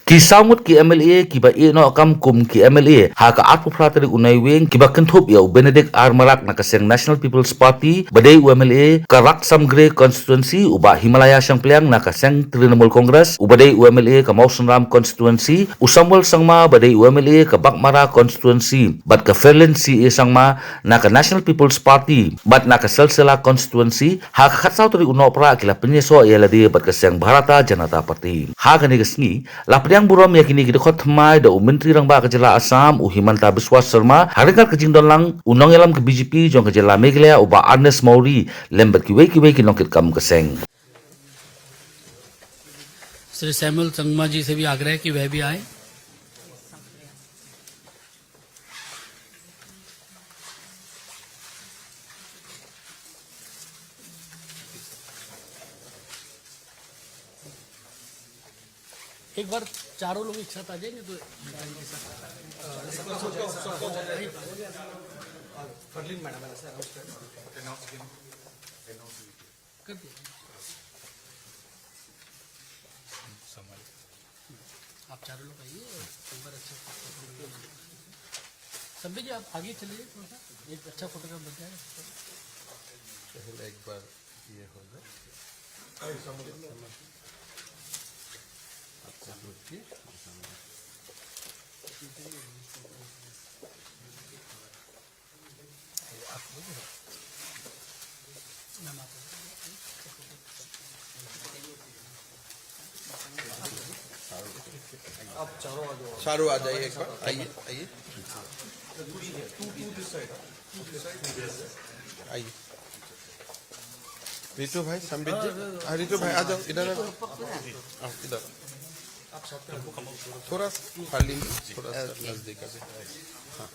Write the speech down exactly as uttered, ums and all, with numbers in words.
Ki saw ngut ki M L A kiba ïeh noh kam kum ki M L A ha ka arphew phra tarik u Naiwieng, kiba kynthup ïa u Benedict R Marak na ka seng National People's Party, ba dei u M L A ka Raksam Gre Constituency, u Bah Himalaya Shangpliang na ka seng Trinamool Congress, uba dei u M L A ka Mawsynram Constituency, u Samuel Sangma ba dei u M L A ka Baghmara Constituency, bad ka Ferlin C A Sangma na ka National People's Party bad na ka Silsila Constituency. Ha ka khatsaw tarik u Nohprah ki la pynïasoh ïa lade bad ka seng Bharatiya Janata Party. Ha kane ka sngi la pdiang burom ïa kine ki dkhot thymmai da u Myntri Rangbah ka jylla Assam, u Himanta Biswa Sarma, ha ryngkat ka jingdon lang u nongïalam ka B J P jong ka jylla Meghalaya, u Bah Ernest Mawrie, lem bad kiwei kiwei ki nongkitkam ka seng. Shri Samuel Sangma ji से भी आग्रह है कि वह भी आए। एक बार चारों लोग एक साथ आ जाएंगे तो फरलीन मैडम है ना सर, अनाउंस कर दिया। आप चारों लोग आइए और एक बार अच्छा संबित जी, आप आगे चलिए थोड़ा सा, एक अच्छा फोटोग्राफ बन जाएगा। पहले एक बार ये हो जाए। आपको रुकिए। आप चारों आ जाओ। चारों आ जाइए एक बार, आइए, आइए। आइए। रितु भाई, संबित जी। हाँ, रितु भाई, आ जाओ, इधर आ जाओ। हाँ, इधर। थोड़ा सा, खाली में, थोड़ा सा नजदीक आ जाओ। हाँ।